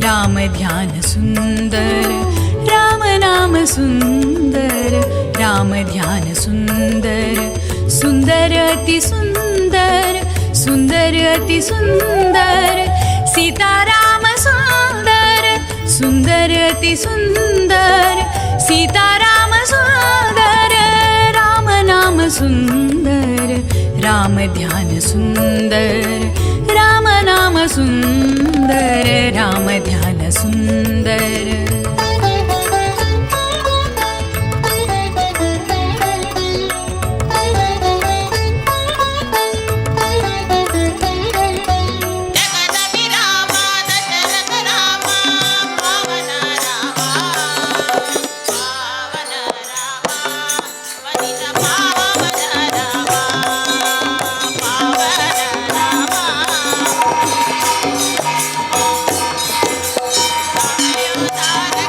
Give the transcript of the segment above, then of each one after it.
राम ध्यान सुंदर, राम नाम सुंदर, राम ध्यान सुंदर, सुंदर अति सुंदर, सुंदर अति सुंदर, सीताराम सुंदर, सुंदर अति सुंदर, सीताराम सुंदर, राम नाम सुंदर, राम ध्यान सुंदर, राम नाम सुंदर, राम ध्यान सुंदर। जगदभिरामा दशरथ रामा पावन रामा, पावन रामा, पतित पावन रामा, पावन रामा। तारक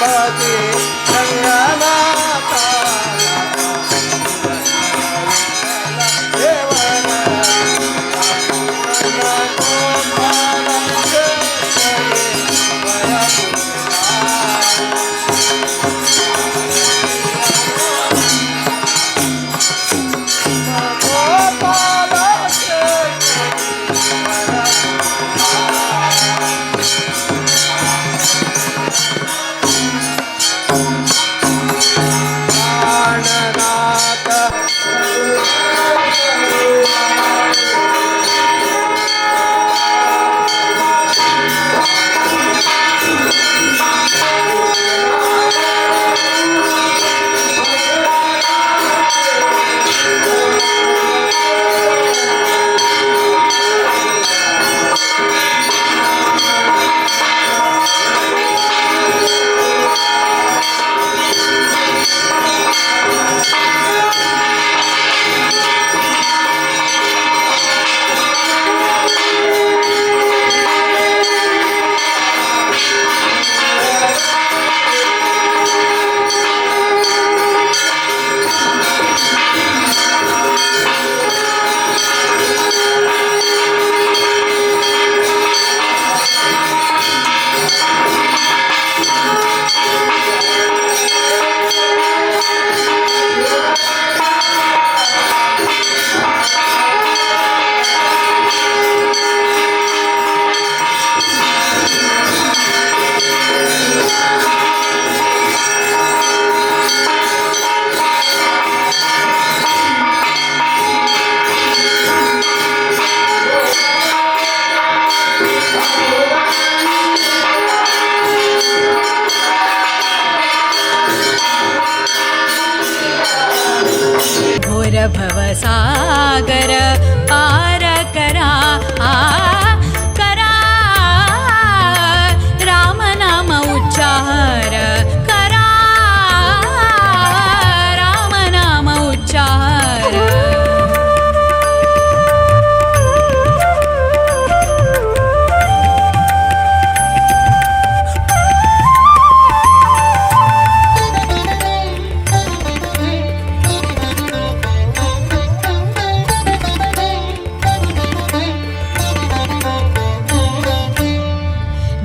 पती रंगनाथा प्राणनाथ। घोर भवसागर पार करा आ, करा राम नाम उच्चार करा राम नाम उच्चार।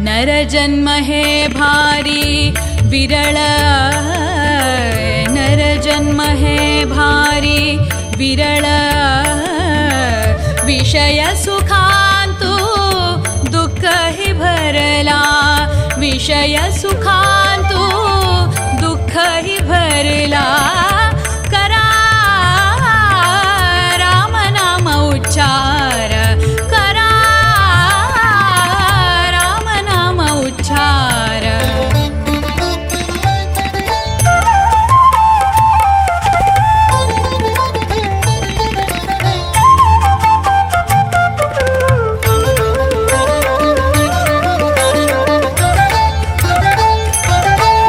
नर जन्म हे भारी विरळ, नर जन्म हे भारी विरळ, विषय सुखांतु दुःख हि भरला, विषय सुखांतु दुःख हि भरला। करा राम नाम उच्चार करा राम नाम उच्चार।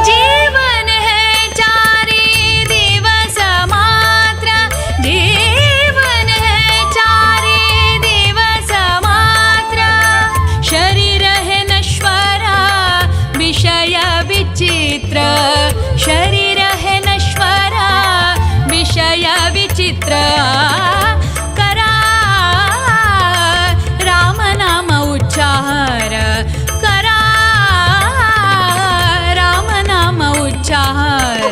जीवन है चारी दिवस मात्र, जीवन है चारी दिवस मात्र, शरीर है नश्वर विषय विचित्र, शरीर है नश्वर विषय विचित्र। करा राम नाम उच्चार करा राम नाम उच्चार।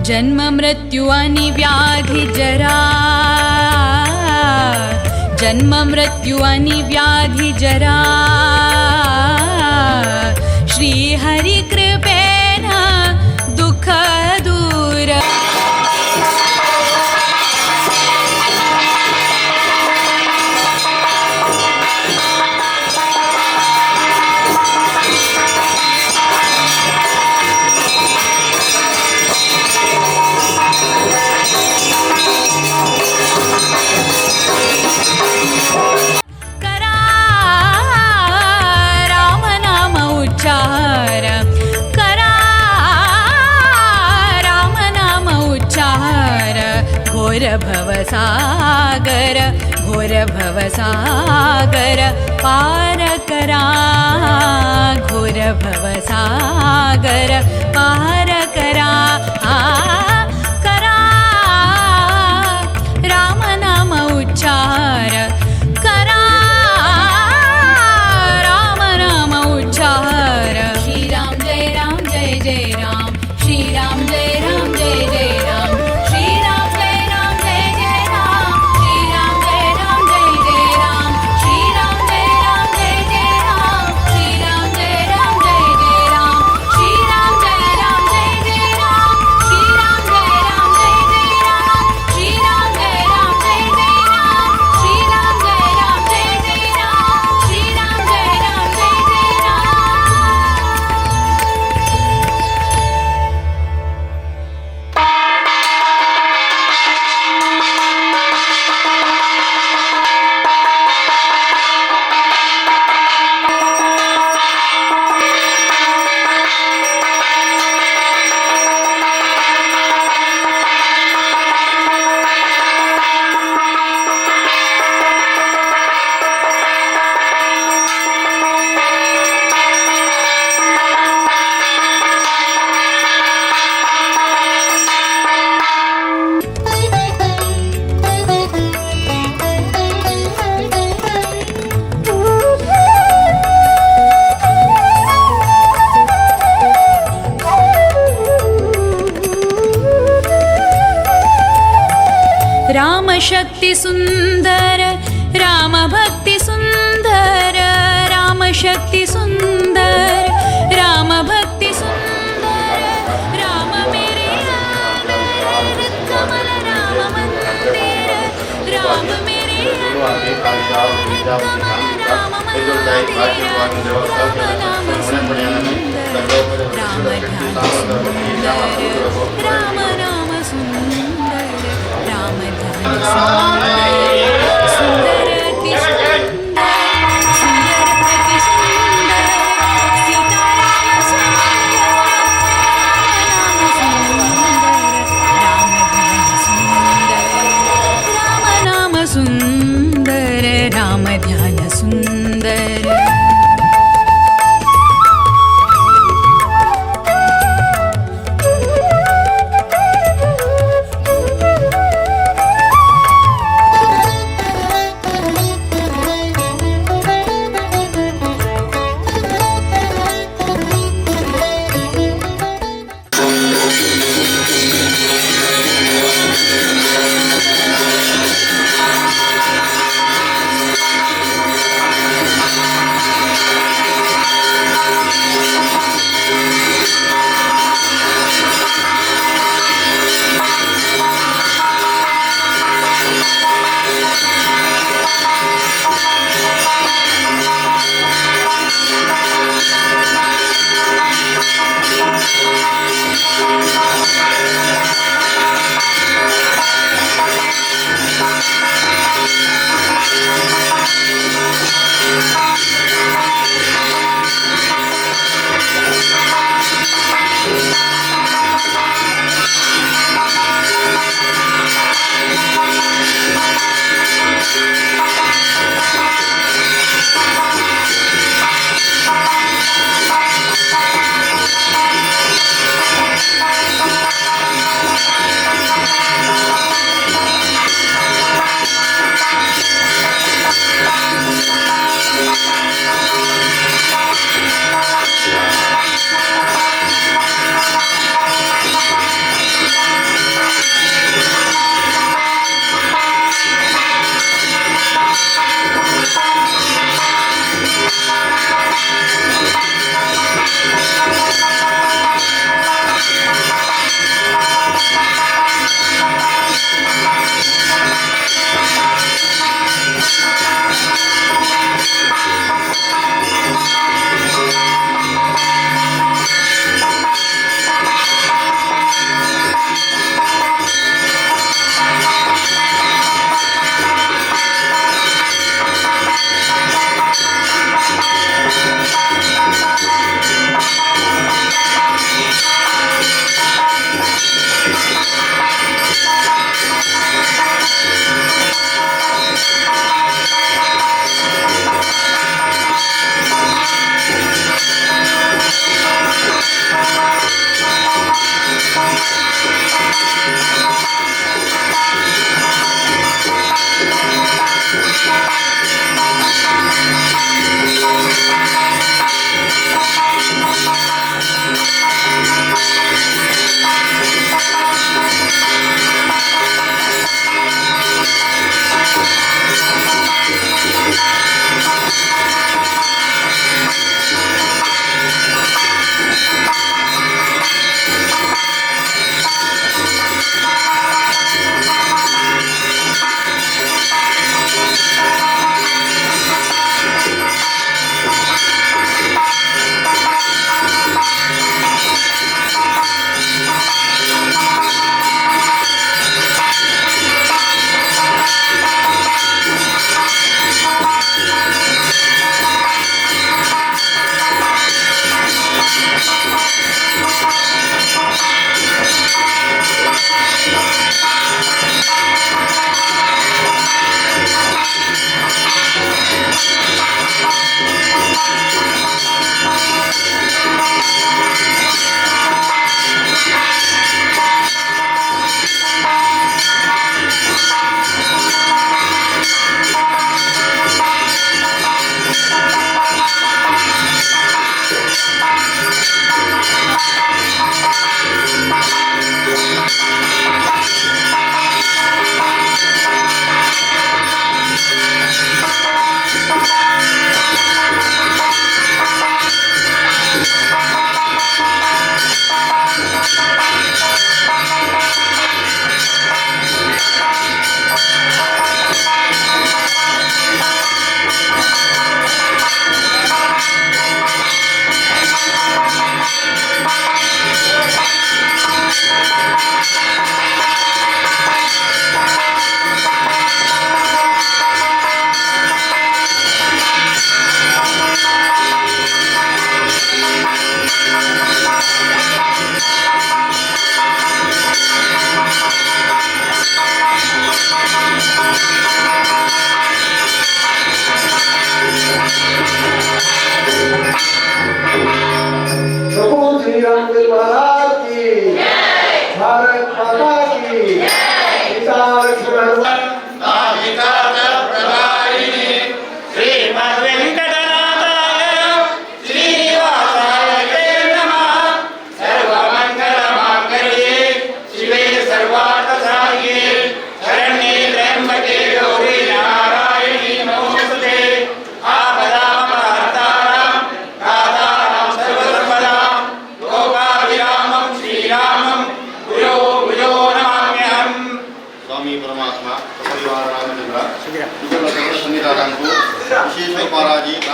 जन्म मृत्यु आणि व्याधी जरा, जन्म मृत्यु आणि व्याधी जरा, श्री हरि कृपेन दुःख दूर। करा राम नाम उच्चार, करा राम नाम उच्चार, घोर भवसागर, घोर भवसागर पार करा, घोर भवसागर पार करा, करा राम नाम उच्चार, करा राम नाम उच्चार। श्री राम जय राम जय जय राम, श्री राम जय राम जय जय राम, श्री राम जय राम जय जय राम, श्री राम जय राम जय जय राम, श्री राम जय राम जय जय राम, श्री राम जय राम जय जय राम, श्री राम जय राम जय जय राम, श्री राम जय राम जय जय राम, श्री राम जय राम जय जय राम, श्री राम जय राम जय जय राम, श्री राम जय राम जय जय राम। राम शक्ति सुंदर, राम भक्ति सुंदर, राम शक्ति सुंदर, राम भक्ति सुंदर, राम मेरे अंदर कमल राम मंदिर, राम मेरे अंदर कमल राम मंदिर, राम नाम सुंदर, राम ध्यान सुंदर, राम नाम सुंदर, राम ध्यान सुंदर, सुंदर अति सुंदर, सुंदर अति सुंदर, सीताराम सुंदर, राम सुंदर, राम ध्यान सुंदर, राम नाम सुंदर, राम ध्यान सुंदर।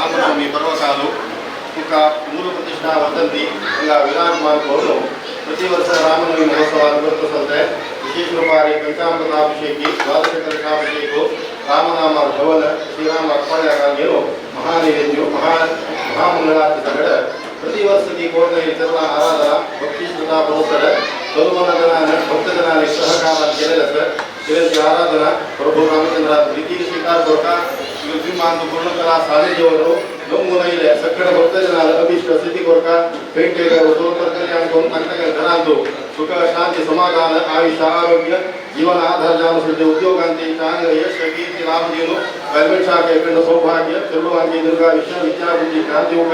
ರಾಮನವಮಿ ಪರ್ವಕಾಲು ಬುಕ್ಕ ಮೂಲ ಪ್ರತಿಷ್ಠಾ ವದಂತಿ ಹಂಗ ವಿರಾಜಮಾನ ಬಹುದು. ಪ್ರತಿ ವರ್ಷ ರಾಮನವಮಿ ಮಹೋತ್ಸವ ಗುರುತಿಸಲ್ತೆ ವಿಶೇಷ ರೂಪಾರಿ ಪಂಚಾಮೃತಾಭಿಷೇಕಿ, ದ್ವಾದಶ ಕಲಶಾಭಿಷೇಕ, ರಾಮನಾಮ ಭವನ, ಶ್ರೀರಾಮ ಅರ್ಪಣೆಗಾಗಿಯೂ ಮಹಾನೈವೇದ್ಯ, ಮಹಾಮಂಗಳಾರತಿ ಸಂಗಡ ಪ್ರತಿ ವರ್ಷ ಕೋರ್ನ ಚರಣ ಆರಾಧನಾ ಭಕ್ತಿ ಶ್ರದ್ಧಾ ಪುರಸ್ಸರ ತರುಮನದನ ಭಕ್ತಜನ ಸಹಕಾರ केलेलं सर. केलेली आराधना प्रभू रामचंद्र प्रीती स्वीकार करता. विमान पूर्णकला सानिध्यವರು ನೊಂಗುನೈಲೆ ಸಕ್ಕಡ ಭಕ್ತಜನ ಅಭೀಷ್ಟ ಸ್ಥಿತಿ ಕೊರಕ ಪೇಂಟೆಗ ಉತ್ತರೋತ್ತರ ಕಲ್ಯಾಣ ತಂತಗ ಧನಾಂತು ಸುಖ ಶಾಂತಿ ಸಮಾಧಾನ ಆಯುಷ ಆರೋಗ್ಯ ಜೀವನ ಆಧಾರ ಜಾನುಸೃತಿ ಉದ್ಯೋಗಾಂತಿ ಚಾಂಗ ಯಶ ಕೀರ್ತಿ ಲಾಭ ಗರ್ಭಿಣ ಶಾಖೆ ಕಂಡ ಸೌಭಾಗ್ಯ ತಿರುಳುವಾಂಗಿ ದುರ್ಗಾ ವಿಶ್ವ ವಿದ್ಯಾ ಬುದ್ಧಿ ಕ್ರಾಂತಿಯುಗ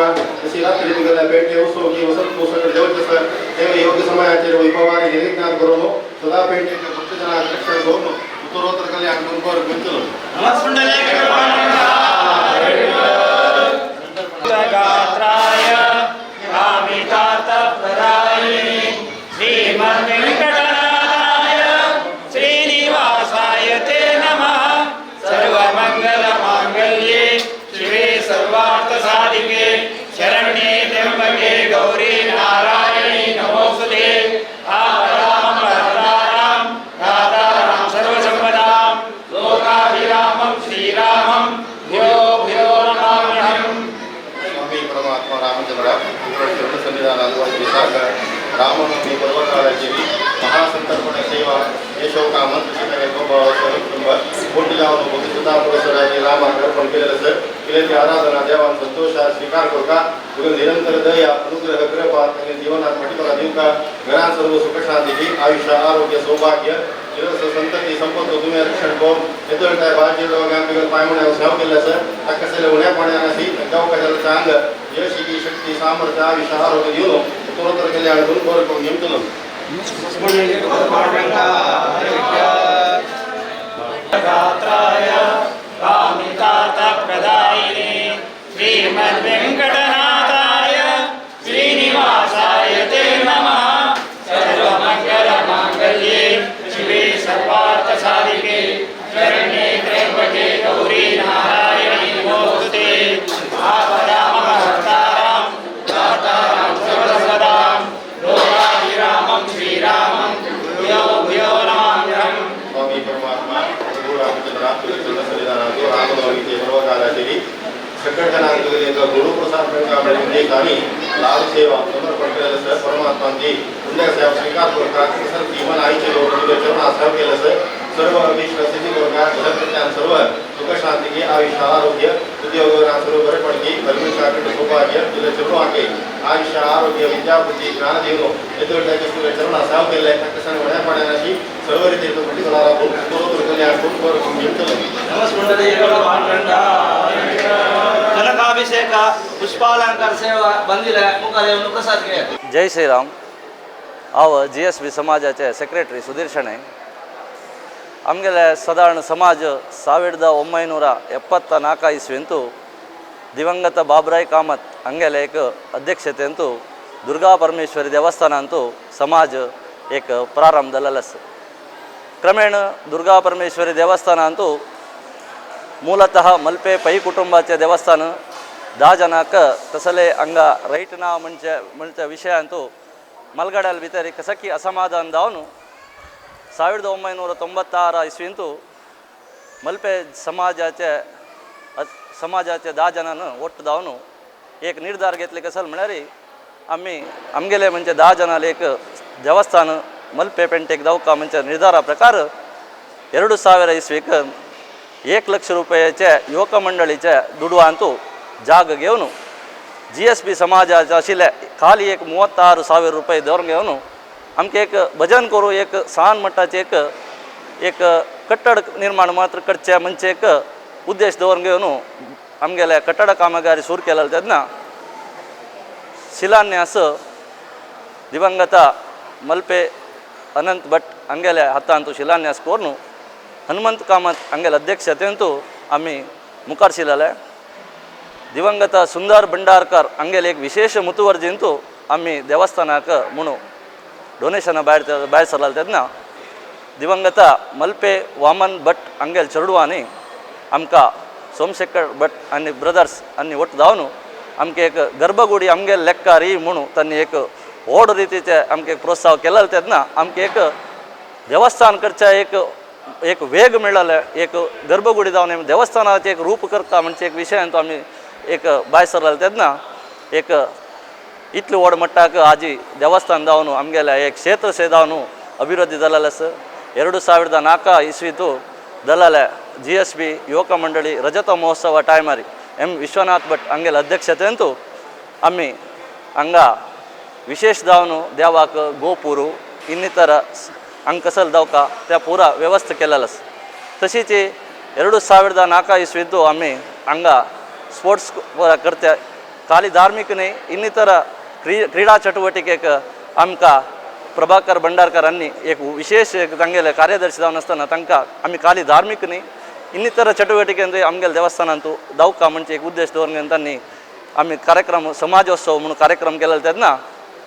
ರಾತ್ರಿ ಪೇಟೆ ಉತ್ಸವಕ್ಕೆ ವಸಂತ ಸಕಲ ದೇವತೆ ಸರ್ ದೇವ ಯೋಗ್ಯ ಸಮಯ ಆಚರಣೆ ವೈಭವಾರಿ ನಿರ್ವಿಘ್ನ ಕರೋನು ಸದಾ ಪೇಟೆ ಭಕ್ತಜನ ರಕ್ಷಣೆ ಕರೋನು ಉತ್ತರೋತ್ತರ ಕಲ್ಯಾಣ ಗೊಂಚಲು. गात्राय कामितार्थप्रदायिने श्रीमद्वेङ्कटनाथाय श्रीनिवासाय ते नमः. सर्वमङ्गलमाङ्गल्ये शिवे सर्वार्थसाधिके शरण्ये त्र्यम्बके गौरी नारायणी नमोस्तुते. आपदां भर्तारां दातारां सर्वसम्पदां लोकाभिरामं श्रीरामं भूयो भूयो नमाम्यहम्. ಸ್ವಾಮಿ ಪರಮಾತ್ಮ ರಾಮಚಂದ್ರ ಇವರ ಚರಣ ಸನ್ನಿಧಾನ ಸಾಕ ರಾಮನವಮಿ ಪರ್ವಕಾಲದಲ್ಲಿ ಮಹಾಸಂತರ್ಪಣ ಸೇವಾ ಯಶೋಕ ಮಂತ್ರ ಕುಟುಂಬ ಕೋಟಿಗಾವನ್ನು ಭಕ್ತಿ ಪುರಸರಾಗಿ ರಾಮ ಅರ್ಪಣ केलेलं सर. केलेली आराधना देवान संतोष स्वीकार करता. तुझं निरंतर दया अनुग्रह कृपा आणि जीवनात पाठीबला दिवका. घरात सर्व सुखशांती आयुष्य आरोग्य सौभाग्य संतती संपत्त तुम्ही रक्षण करून येतोय बाजी रोगांबिगल पायमुण्यावर सेवा केलं सर. ताकसेले उण्या पाण्यानासी गावकाच्याला चांग यश ही शक्ती सामर्थ्य आयुष्य आरोग्य देऊन उत्तरोत्तर कल्याण करून बरं करून नेमतलं. गात्राय कामितार्थप्रदायिने श्रीमद्वेङ्कटनाथाय श्रीनिवासाय ते नमः. सर्वमङ्गलमाङ्गल्ये शिवे सर्वार्थसाधिके शरण्ये त्र्यम्बके गौरी नारायणी नमोस्तुते. आपदामपहर्तारां दातारां सर्वसम्पदां लोकाभिरामं श्रीरामं भूयो भूयो नमाम्यहम्. स्वामी परमात्मा प्रभू रामचंद्र तुझे चरण सन्निधानांतो रामनवमीचे पर्वकालाचेरी सकळ जनांक गुरुप्रसाद आणि लाल सेवा समर्पण केलेलं सर. परमात्मांची पुण्य सेवा स्वीकार करता. सर जीवन आईचे लोक तुझ्या चरण सेवा केलं सर. सर्व अभीष्ट सिद्धी करता. घरप्रत्यान सर्व सुख शांती आयुष्य आरोग्य उद्योग सर्व बरेपणकी परमेश्वराकडे सौभाग्य तुझ्या चरण आके आयुष्य आरोग्य विद्या बुद्धी ज्ञान देऊन एतोट्याचे तुझ्या चरण सेवा केले तसं होण्या पाण्याशी सर्व रीती कल्याण करून बरं करून घेतलं. ಕನಕಾಭಿಷೇಕ ಪುಷ್ಪಾಲಂಕಾರ ಸೇವಾ ಬಂದಿಲ್ಲ ಮುಖದೇವನು ಪ್ರಸಾद घेयात. जय श्रीराम. हांव GSB समाजाचे सेक्रेटरी सुधीर शणै. आमगेले सादारण समाज 1974 ಇಸ್ವಿಂತು ದಿವಂಗತ ಬಾಬ್ರಾಯ್ ಕಾಮತ್ ಹಂಗೆಲೆ एक ಅಧ್ಯಕ್ಷತೆಂತು ದುರ್ಗಾ ಪರಮೇಶ್ವರಿ ದೇವಸ್ಥಾನ ಅಂತೂ ಸಮಾಜ एक ಪ್ರಾರಂಭ जाल्लेलो आसा. ಕ್ರಮೇಣ ದುರ್ಗಾ ಪರಮೇಶ್ವರಿ ದೇವಸ್ಥಾನ ಅಂತೂ ಮೂಲತಃ मल्पे पै कुटुंबाचे देवस्थान 10 जणांक तसले हांगा रैट ना म्हणजे म्हणच्या विशयांतू मलगड्याल भितर एक सखी असमाधान जावन 1996 ಇಸ್ವಿಂತು मल्पे समाजाचे समाजाचे 10 जणांन ಒಟ್ಟು जावन एक निर्धार घेतले कसल म्हळ्यार आमी आमगेले म्हणजे 10 जणांले एक देवस्थान मल्पे पेंटेक जावका म्हणजे निर्धारा प्रकार 2000 इस्वीक 1 ಲಕ್ಷ रुपयाचे युवक मंडळीचे दुडवांतू जाग घेवन GSB समाजाचे आशिल्ले खाली एक 36,000 रुपये दवरून घेवन आमकां एक भजन करूं एक सान मट्टाचें एक एक कट्टड निर्माण मात्र करचें म्हणजे एक उद्देश दवरून घेवन आमगेले कट्टड कामगारी सुरू केलेले तेन्ना शिलान्यास दिवंगत मल्पे अनंत भट हांगेले हातांतू शिलान्यास करून हनुमंत कामत हांगेले अध्यक्षतेंतू आमी मुखार शिरले. दिवंगत सुंदर भंडारकर हांगेले एक विशेष मुतुवर्जींतू आमी देवस्थानाक म्हणून डೊನೇಷನ್ भायर भायर सरले तेन्ना दिवंगत मल्पे वामन भट हांगेले चेडवांनी आमकां सोमशेखर भट आनी ब्रदर्स आनी ಒಟ್ಟು ದಾವನು आमकां एक गर्भगुडी आमगे लेक्कारी म्हणून तांणी एक व्हड रितीचे आमकां एक प्रोत्साह केलेलो तेन्ना आमकां एक देवस्थान करच्या एक एक वेग मेळ्ळें एक गर्भगुडी जावन आमी देवस्थानाचें एक रूप करता म्हणजे एक विशयान तो आमी एक भायर सरलेले तेन्ना एक इतले व्हड मट्टाक आजी देवस्थान जावन आमगेलें एक क्षेत्र शे जावन ಅಭಿವೃದ್ಧಿ जालेलें आसा. 2004 ಇಸ್ವಿತು ದಲಾಲೆ GSB ಯುವಕ ಮಂಡಳಿ ರಜತ ಮಹೋತ್ಸವ ಟೈಮಾರಿ ಎಂ ವಿಶ್ವನಾಥ್ ಭಟ್ ಹಂಗೆಲ್ಲ ಅಧ್ಯಕ್ಷತೆ ಅಂತೂ ಆಮಿ ಹಂಗ ವಿಶೇಷ ದಾವನು ದೇವಾक ಗೋಪುರು ಇನ್ನಿತರ ಹಂಗೆ ಕಸಲ್ दावका त्या ಪೂರಾ ವ್ಯವಸ್ಥೆ केलेलं आसा. तशीच 2004 ಇಸ್ವಿದ್ದು आमी हांगा स्पोर्ट्स करता खाली धार्मीक न्ही ಇನ್ನಿತರ ಕ್ರೀಡಾ ಚಟುವಟಿಕೆಗೆ आमकां प्रभाकर भंडारकर हांणी एक विशेष एक तांगेले ಕಾರ್ಯದರ್ಶಿ जावन आसतना तांकां आमी खाली धार्मीक न्ही ಇನ್ನಿತರ ಚಟುವಟಿಕೆ ಅಂದರೆ आमगेले देवस्थानांतू दावका म्हणजे एक उद्देश दवरून तांणी आमी कार्यक्रम समाजोत्सव म्हणून कार्यक्रम केलेलो तेन्ना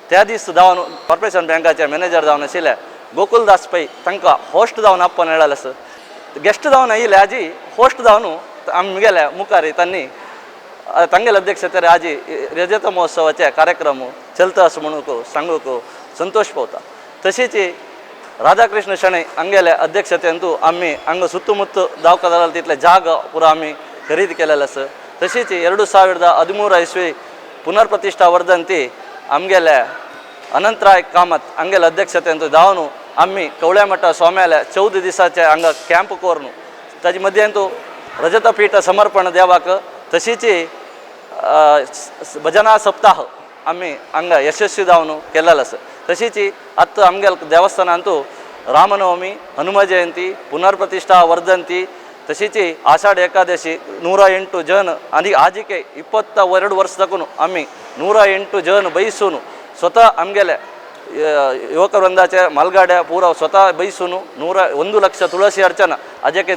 त्या दीस जावन कॉर्पोरेशन बँकाचे मॅनेजर जावन आशिल्ले गोकुलदास पै तांकां होस्ट जावन आपोवन मेळ्ळेलें आसा. गेस्ट जावन आयिल्ले आजी होस्ट जावन आमगेले मुखार तांणी तांगेले अध्यक्षतेर आजी रजत महोत्सवाचे कार्यक्रम चलता असो म्हणून सांगूंक संतोष पावता. तशीच राधाकृष्ण शणै हांगेले अध्यक्षतेंतू आमी हांगा सुತ್ತमुತ್ತ दावका जाल्यार तितले जाग पुरा आमी खरेदी केलेले आसा. तशीच 2013 ಇಸ್ವಿ ಪುನರ್ ಪ್ರತಿಷ್ಠಾ ವರ್ಧಂತಿ आमगेले अनंतराय कामत हांगेले अध्यक्षतेंतू जावन आमी कवळ्यामठ स्वाम्याले 14 दिसाचे हांगा कॅम्प करून ताजे मध्यंतू रजतपीठ समर्पण देवाक तशीच भजना सप्ताह आमी हांगा यशस्वी जावन केलेलो आसा. तशीच आतां आमगेले देवस्थानांतू रामनवमी, हनुम जयंती, ಪುನರ್ಪ್ರತಿಷ್ಠಾ ವರ್ಧಂತಿ, तशीच ಆಷಾಢ ಏಕಾದಶಿ 108 ಜನ आनी आजिके 22 ವರ್ಷದಕ್ಕೂ आमी 108 जन बैसून स्वतः आमगेले युवक वृंदाचे मालगाड्या पूरा स्वतः बैसून 1 ಲಕ್ಷ ತುಳಸಿ ಅರ್ಚನ ಅಜಕ್ಕೆ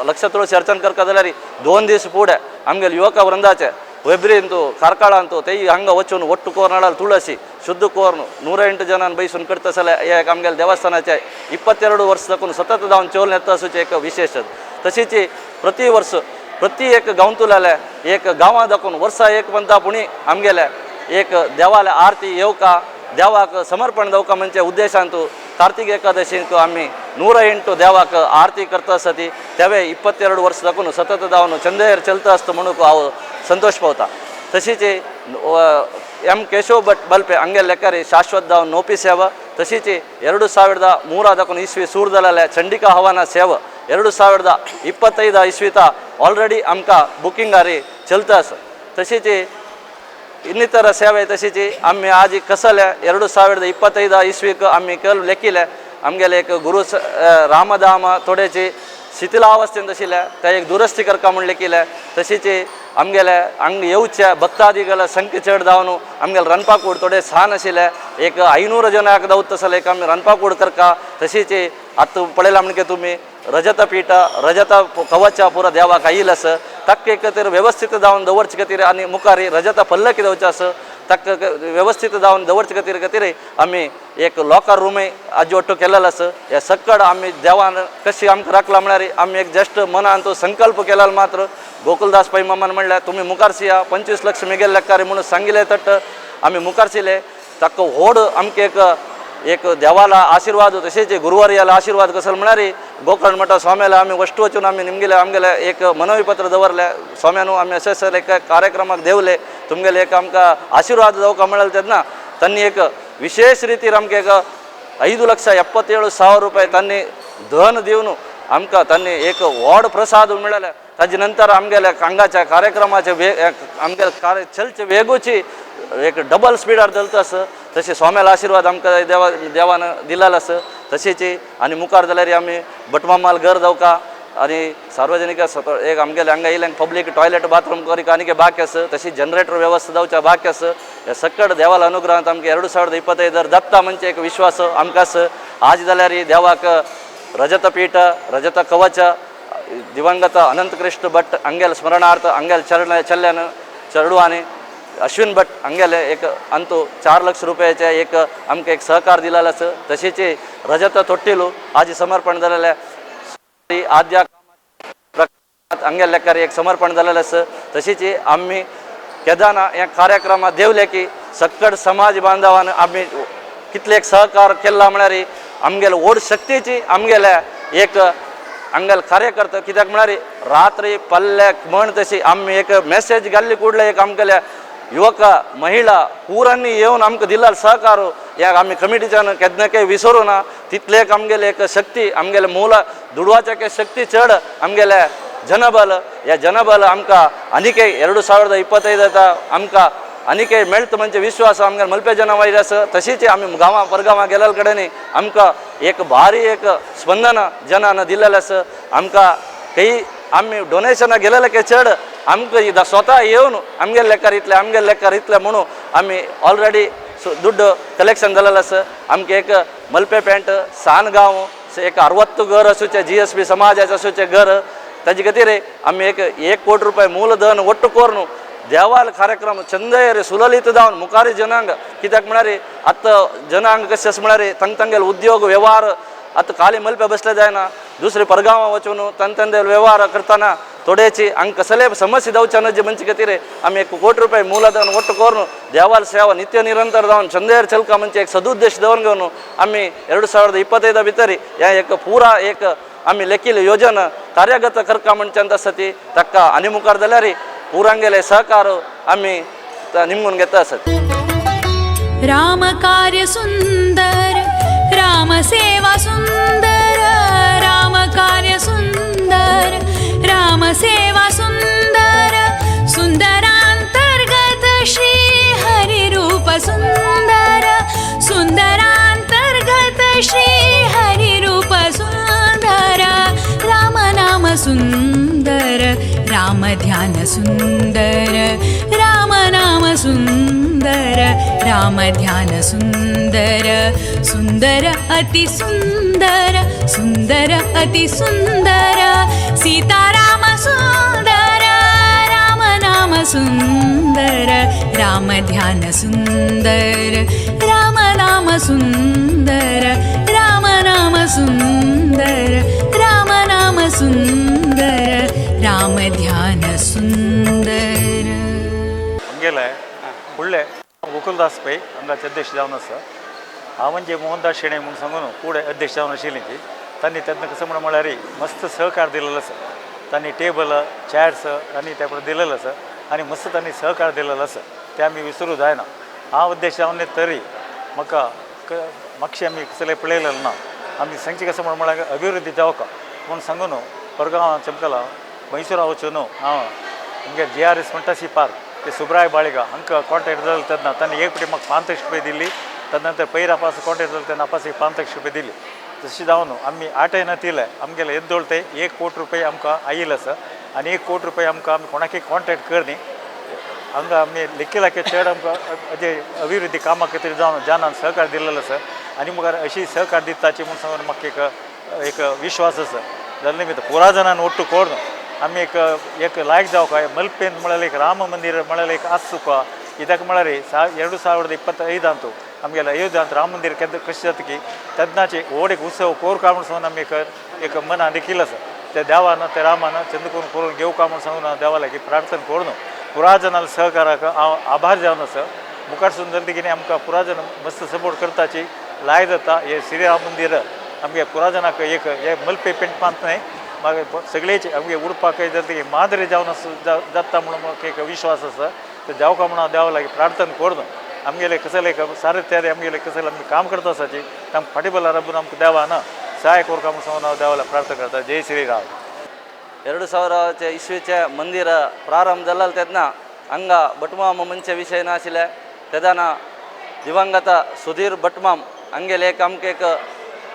ಲಕ್ಷ ತುಳಸಿ ಅರ್ಚನ करता जाल्यार 2 दीस फुडें आमगेले युवक वृंदाचे वेब्री अंतू ಕಾರ್ಕಳ ಅಂತೂ ತೈ ಹಂಗ वचून ಒಟ್ಟು ಕೋರ್ನಾಳಲ್ಲಿ ತುಳಸಿ ಶುದ್ಧ ಕೋರ್ನು 108 ಜನ ಬೈसून करता जाल्यार हे आमगेले देवस्थानाचे 22 वर्सां सतत जावन चोल येता आसूचे एक विशेष. तशीच प्रति वर्स प्रति एक गांवतुलाले एक गांवां दाखोवन वर्सा एक पंता पुणी आमगेले एक देवाले आरती येवका देवाक समर्पण जावका म्हणजे उद्देशांतू कार्तिक एकादशीक आमी 108 देवाक आरती करता आसता तेवे 22 वर्स दाखोवन सतत जावन चंदेर चलता आसता म्हणून हांव संतोष पावता. तशीच एम केशव भट बल्पे हांगेले लेखारी शाश्वत जावन नोपी सेवा तशीच 2003 दाखोवन इस्वी सूर जालेले चंडिका हवನ ಸೇವೆ 2025 ಇಸ್ವಿತ ऑलरेडी आमकां बुकिंगारी चलता आसा. तशीच ಇನ್ನಿತರ ಸೇವೆ तशीच आमी आज कसले 2025 इस्वीक आमी कल लेखिले आमगेले एक गुरु रामधाम थोडेची शिथिलावस्थेंत आशिल्ले ते एक दुरस्ती करका म्हूण लेखिले. तशीच आमगेले हांगा येवचे भक्तादिಗಳ संख्ये चड जावन आमगेले रांदपाकूड थोडे सान आशिल्ले एक 500 जनांक दावता जाल्यार एक आमी रांदपाकूड करका. तशीच आतां पळयलां म्हणजे तुमी रजतपीठ रजत कवच पुरा देवाक आयिल्लें आसा ताका एक खातीर व्यवस्थीत जावन दवरचे खातीर आनी मुखार रजत पल्लकी दवरचें आसा ताका व्यवस्थीत जावन दवरचे खातीर खातीर आमी एक लॉकर रूमय आजी ಒಟ್ಟು केलेलो आसा. हे सक्कड आमी देवान कशी आमकां राखला म्हळ्यार आमी एक जस्ट मनान तो संकल्प केलेलो मात्र गोकुलदास पै मामान म्हणल्यार तुमी मुखार सिया 25 लक्ष मेगेले लेखारी म्हणून सांगिल्लें तट आमी मुखार सिले ताका व्हड आमकां एक एक देवाला आशीर्वाद तशेंच गुरुवारयाला आशीर्वाद कसो म्हळ्यार गोकर्ण मठ स्वाम्याला आमी वश्टू वचून आमी निमगेले आमगेले एक मनोवी पत्र दवरले स्वाम्यानू आमी अशें अशें एक कार्यक्रमाक देवले तुमगेले एक आमकां आशीर्वाद जावका मेळ्ळें तेन्ना तांणी एक विशेष रितीर आमकां एक 5,77,000 रुपये तांणी धन दिवन आमकां तांणी एक व्हड प्रसाद मेळ्ळें. ताजे नंतर आमगेले हांगाच्या कार्यक्रमाचे वे आमगेले कार्य चलचे वेगूची एक डबल स्पिडार चलता आसा. तशें स्वाम्याला आशीर्वाद आमकां देवान दिलेलो आसा. तशेंच आनी मुखार जाल्यार आमी भटमामाल घर जावका आनी सार्वजनिक एक आमगेले हांगा येयल्यान पब्लीक टॉयलेट बाथरूम करीक आनीक बाकी आसा. तशी जनरेटर व्यवस्था जावच्या बाकी आसा. हे सक्कड देवाला अनुग्रहांत आमकां 2025 दत्ता म्हणजे एक विश्वास आमकां आसा. आज जाल्यार देवाक रजतपीठ रजत कवच दिवंगत अनंतकृष्ण भट हांगेले स्मरणार्थ हांगेले चरण चल्ल्यान चेडवांनी अश्विन भट हांगेले एक अंतू 4 लक्ष रुपयाचे एक आमकां एक सहकार दिलेलो आसा. तशीच रजत ತೊಟ್ಟಿಲು आज समर्पण जालेलें आद्या हांगेले लेखार एक समर्पण जालेलें आसा. तशीच आमी केदाना ह्या कार्यक्रमात देवले की सक्कड समाज बांधवान आमी कितले एक सहकार केला म्हळ्यार आमगेले व्हड शक्तीची आमगेले एक आमगेले कार्यकर्ते. कित्याक म्हळ्यार रात्री पल्ल्याक म्हण तशी आमी एक मेसेज घाल्ली कुडले एक आमगेल्या युवक महिला पुरांनी येवन आमकां दिला सहकार ह्या आमी कमिटीच्यान केन्ना काय विसरूं ना. तितले एक आमगेले एक शक्ती आमगेले मूल दुडवाच्या शक्ती चड आमगेले जनबल ह्या जनबल आमकां आनीकय 2025 आमकां आनीकय मेळटा म्हणजे विश्वास आमगे मलपे जन वयर आसा. तशीच आमी गांवां परगांवां गेल्ले कडेन आमकां एक भारी एक स्पंदन जनान दिलेलें आसा. आमकां काही आमी डोनेशनां गेलेले काय चड आमकां स्वता येवन आमगेले लेखार इतले आमगेले लेखार इतले म्हणून आमी ऑलरेडी दुड्ड कलेक्शन जालेलें आसा. आमकां एक मलपे पेंट सान गांव एक 60 घर आसूचे GSB समाजाचे आसूचे घर ताजे खातीर आमी एक 1 कोटी रुपये मूलधन ಒಟ್ಟು कोरून देवाल कार्यक्रम चंदयर सुललित जावन मुखारी जनांग. कित्याक म्हळ्यार आतां जनांग कशें आसा म्हळ्यार तंग तांगेले उद्योग वेव्हार आतां खाली मलपे बसले जायना, दुसरे परगांवां वचून तंग तांगेले व्यवहार करतना थोडेची हांगा कसले समस्या जावच्या न्हय म्हणजे खातीर आमी 1 कोटी रुपये मूलधन ಒಟ್ಟು कोरून देवाल सेवा नित्य निरंतर जावन चंदयर चलका म्हणजे एक सदुद्देश दवरून घेवन आमी 2025 भितर ह्या एक पुरा एक आमी लेखिल्ली योजना कार्यगत करका म्हणच्यान आसा ती ताका आनी मुखार जाल्यार पुरांगेले सहकार आमी निमगून घेता आसत. राम कार्य सुंदर राम सेवा सुंदर राम कार्य सुंदर राम सेवा सुंदर सुंदरांतर्गत श्री हरि रूप सुंदर सुंदरांतर्गत श्री हरि रूप सुंदर राम नाम सुंदर राम ध्यान सुंदर राम नाम सुंदर राम ध्यान सुंदर सुंदर अति सुंदर सुंदर अति सुंदर सीताराम सुंदर राम नाम सुंदर राम ध्यान सुंदर राम नाम सुंदर राम नाम सुंदर राम नाम सुंदर राम ध्यान सुंदर. आमगेले फुडले गोकुलदास पै हांगाचे अध्यक्ष जावन आसा. हांव म्हणजे मोहनदास शेणै म्हूण सांगून फुडें अध्यक्ष जावन आशिल्ली ती तांणी तेन्ना कसं म्हण म्हळ्यार मस्त सहकार दिलेलो आसा. तांणी टेबल चॅर्स तांणी ते दिलेलो आसा आनी मस्त तांणी सहकार दिलेलो आसा ते आमी विसरूं जायना. हांव अध्यक्ष जावन तरी म्हाका मातशें आमी कसलें पळयलें ना. आमी सांगचें कसं म्हण म्हळ्यार अभिवृद्धी जावका म्हूण सांगून परगांव चमकला मैसूरा वचून हांव आमगे GRS fantasy park ते सुब्राय बाळिगा हांकां कॉन्ट्रॅक्ट जालें तेन्ना तांणी एक फावटी म्हाका 5 लक्ष रुपया दिली. तदनंतर पयर अपास कॉन्ट्रॅक्ट जालें तेन्ना अपास 5 लक्ष रुपया दिली. तशें जावन आमी आटयना तिले आमगेले येद्दोळ ते 1 कोटी रुपया आमकां आयिल्ले आसा आनी 1 कोटी रुपया आमकां आमी कोणाकय कॉन्ट्रॅक्ट करनी हांगा आमी लेखी चड आमकां अजे अभिवृद्धी कामां खातीर जावन जानान सहकार दिलेलो आसा आनी मुखार अशी सहकार दिताची म्हूण सांगून म्हाका एक एक विश्वास आसा. जाल्या निमित्त पुरा जाणान ಒಟ್ಟು कोरून आमी एक एक लायक जावका मलपेंत म्हळ्यार एक राम मंदिर म्हळ्यार एक आसूका. कित्याक म्हळ्यार 2025 अंतू आमगेले अयोध्यांत राम मंदिर केन्ना कशें जाता की तेन्नाचे व्हड एक उत्सव कोरका म्हूण सांगून आमी एक एक मनान देखील आसा. त्या देवान त्या रामान चंद करून करून घेवका म्हूण सांगून हांव देवा लागीं प्रार्थना करून पुरा जाणां सहकाराक हांव आभार जावन आसा. मुखार सुद्दां कितें आमकां पुरा जाण मस्त सपोर्ट करताची लाय जाता. हे श्रीराम मंदिर आमगे पुरा जाणांक एक हे मलपे पेंटपांत न्हय मागीर सगळेचे आमगे उडपाक जाता माद्रे जावन जाता म्हणून म्हाका एक विश्वास आसा. ते देवका म्हणून हांव देवा लागीं प्रार्थना करून आमगेले कसले सारे तयारी आमगेले कसले आमी काम करता आसाची तांकां फाटीबलार राबून आमकां देवान सहाय कोरका म्हणून सांगून हांव देवाला प्रार्थना करता. जय श्रीराम. 2000 इस्वीचे मंदिर प्रारंभ जालें तेन्ना हांगा भटमाम म्हणचे विशय नाशिल्ले. तेन्ना दिवंगत सुधीर भटमाम हांगेले एक आमकां एक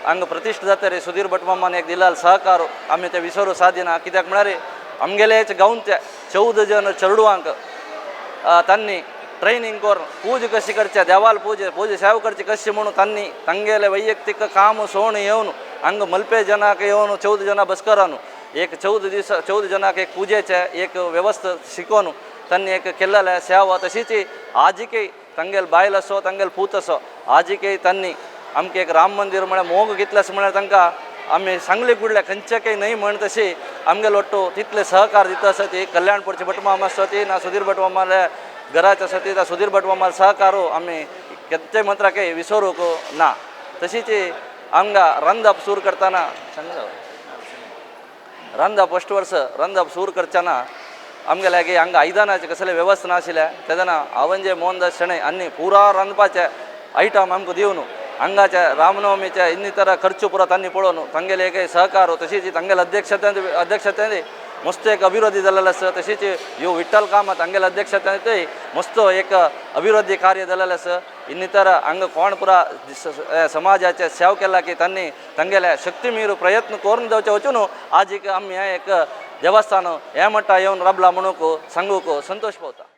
हांगा प्रतिश्ठा जाता रे सुधीर भटमामान एक दिला सहकार आमी ते विसरूं सादिना. कित्याक म्हळ्यार आमगेलेच गांवचे 14 जण चेडवांक तांणी ट्रेनिंग करून पूजा कशी करचे देवाल पूजा पूजा सेवा करची कशी म्हणून तांणी तांगेले वैಯಕ್ತಿक काम सोण येवन हांगा मलपे जनाक येवन 14 जणां बसकरान एक 14 दिस 14 जणांक एक पुजेचे एक व्यवस्था शिकोवन तांणी एक केल्लें सेवा. तशीच आजिकय तांगेले बायल आसो तांगेले पूत आसो आजिकय तांणी आमकां एक राम मंदिर म्हळ्यार मोग घेतलें आसा म्हळ्यार तांकां आमी सांगले कुडले खंयचे काही न्हय म्हण तशी आमगेलो ಒಟ್ಟು तितले सहकार दिता आसा ती कल्याणपूरची भटमाम आसा ती ना सुधीर भटमामाले घराचे आसा ती सुधीर भटमामाले सहकारू आमी केन्नाय मंत्राके विसरूंक ना. तशीच हांगा रांदप सूर करतना सांगता रांदप फस्ट वर्स रांदप सूर करतना आमगे लागीं हांगा आयदनाचें कसलें वेवस्था नाशिल्लें तेन्ना हांवें जे मोहनदास शणै आनी पुरा रांदपाचें आयटम आमकां दिवन हांगाचे रामनवमीचे ಇನ್ನಿತರ ಖರ್ಚು ಪೂರ तांणी पळोवन तांगेले एक सहकार तशीच तांगेले अध्यक्षतेन मस्त एक अभिवृद्धी जालेलो आसा. तशीच ह्यो विठ्ठल कामत हांगेले अध्यक्षतेन मस्त एक अभिवृद्धी कार्य जालेलें आसा. ಇನ್ನಿತರ हांगा कोण पुरा समाजाचे सेवा केला की तांणी तांगेले शक्ती मीर प्रयत्न करून जावचे वचून आज एक आमी हें एक देवस्थान हें म्हणटा येवन राबला म्हणूंक सांगूंक संतोश पावता.